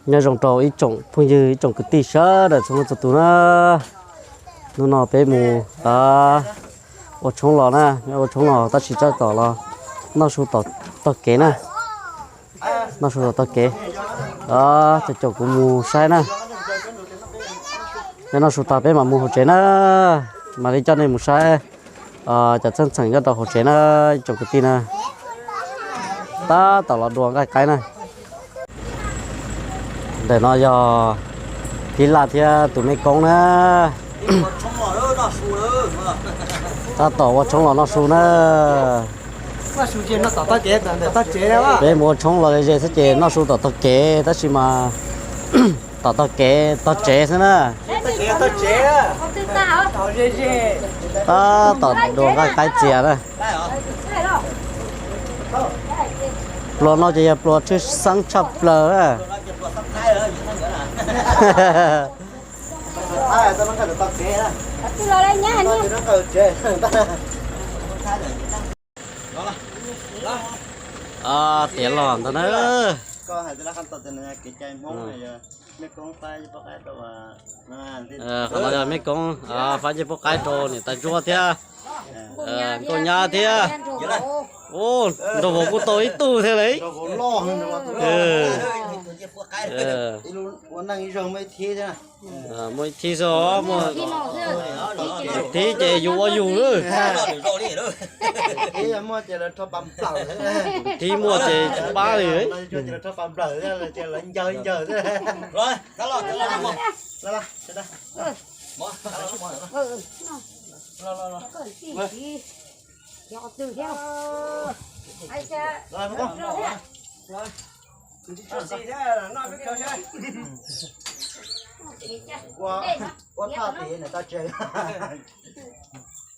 Nyob zoo rau ib tsoom phooj ywg, ib tsoom kwv tij sawv daws txhua leej txhua tus na. Hnub no peb mus ua tshoob los na, ua tshoob los tab sis tab tom los noj su tom tog kev na. Noj su tom tog kev, cov caum kuv mus saib na. Yog noj su tag peb mam mus hauv tsev na, mam li coj nej mus saib cov txheej txheem nyob rau hauv tsev na, ib tsoom kwv tij na. Tab tom los dua nqaij qaib na. Ntawm no yog tij laug thiab tus me koob na. Tab tom ua tshoob los noj su na. Peb mus ua tshoob los ze xwb ces noj su tom tog kev tab sis mas tom tog kev tog tsev xwb na. Tab tom dua nqaij qaib txias na. Pluas no ces yog pluas tshwj xeeb tshaj plaws na. Tiav los ntag na. Qhov no yog me koob faib ncej puab qaib rau niam tais ntsuab thiab nkauj nyab thiab. Nraug vauv kuj tau ib tug thiab li. Muaj ib thib xwb, muaj thib ces yus ua yus lawm. Thib muaj ces pab li.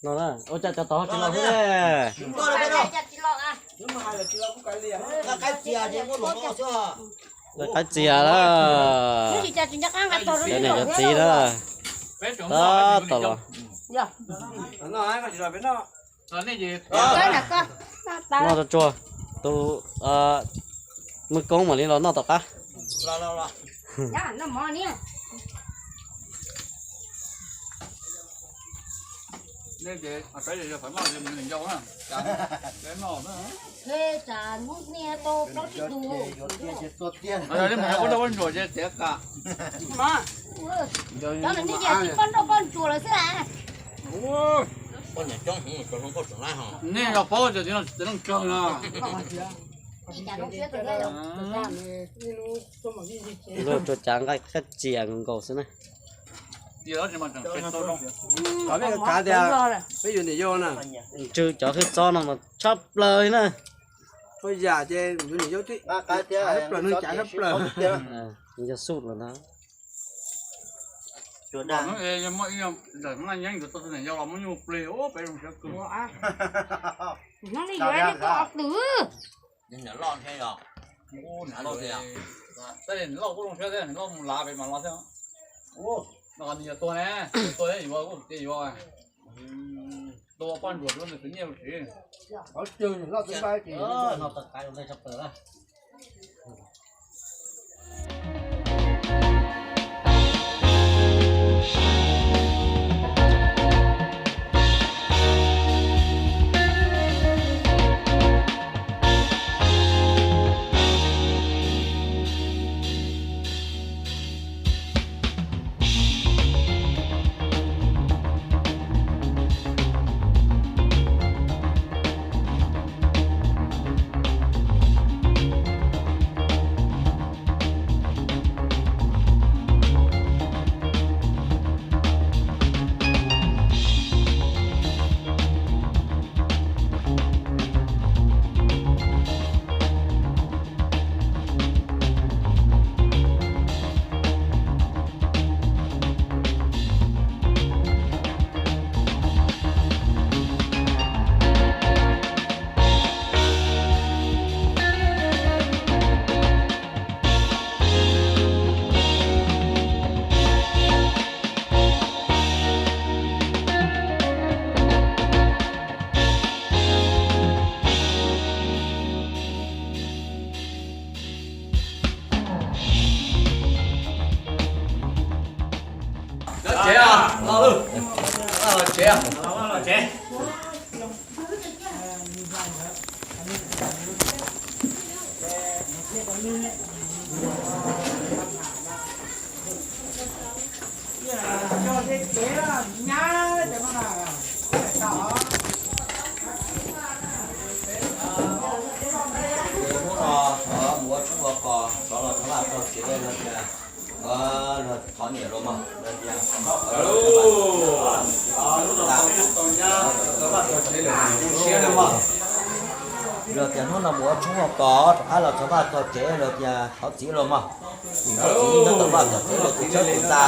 No, ua cas cov tod tsis los xwb ne? Qaib txias na. Cov niam cov txiv na. Tab tom los noj tsuag tsuag, tus me koob mam li los noj tom qab. Nej los paub tias txiv neej kawg no. Luag tsuas cav nqaij qaib txias nkaus xwb na. Kav tias peb yuav niam yau na. Ntsw cov hwj txob no mas tshaj plaws li na. Txhua yam ces yuav niam yau tib, cav tshaj plaws, neeg cav tshaj plaws. Yog xub los ntag. Hnub no yuav ib tug ob tug. Tej loj kuj zoo siab thiab, loj mus lav pem mas los thiab. No nws yog tua ne, tua yuav kuj tias yuav. Tua poj ntsuam rau nws khwv nyiaj ua tsis. No tawm qais rau ntej tshaj plaws na. Los tsev. Hnub no mus ua tshoob ua kos rov los thov vaj tog tsev no tias, thov niam los mas, los tias hnub no mus ua tshoob ua kos rov qab los thov vaj tog tsev los tias thov txiv los mas. Vim thov txiv nyob tau vaj tog tsev los tus tshawb tus ntxa,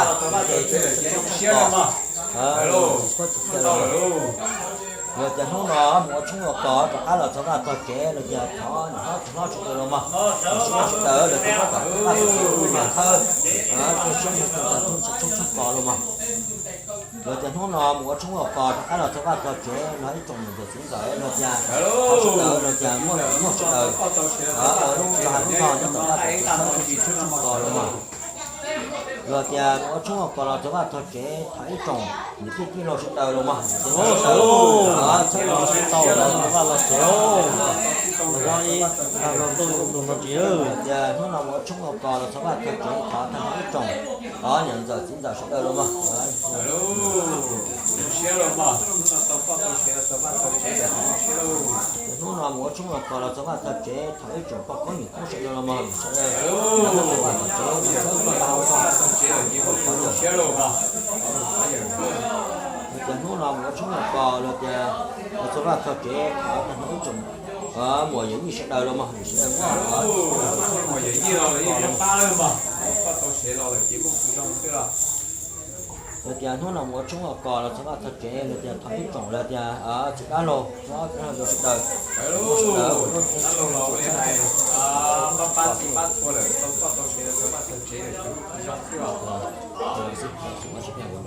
los tias hnub no mus ua tshoob ua kos rov qab los thov vaj tog tsev los tias thov niam hlob txiv hlob sawv daws los mas, sawv daws los tias thov vaj tog tsev mas thawb, ua siab ntshaw tshoob tshoob kos los mas. Los tias hnub no mus ua tshoob ua kos rov qab los thov vaj tog tsev los ib tsoom niam ntxawm txiv ntxawm los tias thov sawv daws los tias muaj muaj sawv daws lub zog lub zog nyob tau vaj tog tsev thawb tshoob tshoob kos los mas. Los tias mus ua tshoob ua kos los thov vaj tog tsev thov ib tsoom niam tij tij laug sawv daws los mas, sawv daws txhawb los tau los thov vaj los tsev, los ib tag los ntuj no tsis tias hnub no mus ua tshoob ua kos los thov vaj tog tsev thov tag nrho ib tsoom niam ntxawm txiv ntxawm sawv daws los mas. Hnub no mus ua tshoob ua kos los thov vaj tog tsev thov ib tsoom poj koob yawm koob sawv daws los mas, sawv daws los thov vaj tog tsev, los tias hnub no mus ua tshoob ua kos los tias los thov vaj tog tsev thov tag nrho ib tsoom muam yawm yij sawv daws los mas, sawv daws muaj muam yawm yij los yeej pab pab tau sev los lawm ces muaj kuv zoo xwb los. Los tias hnub no mus ua tshoob ua kos los thov vaj tog tsev los tias thov ib tsoom los tias txiv dab laug hlob dab laug sawv daws, dab laug los ua li hais pab pab txhij pab txhua lawm tau pab tau sev los thov vaj tog tsev lawm ces muaj kuv zoo xwb los.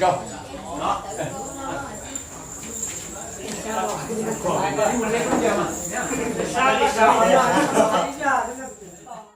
Zoo.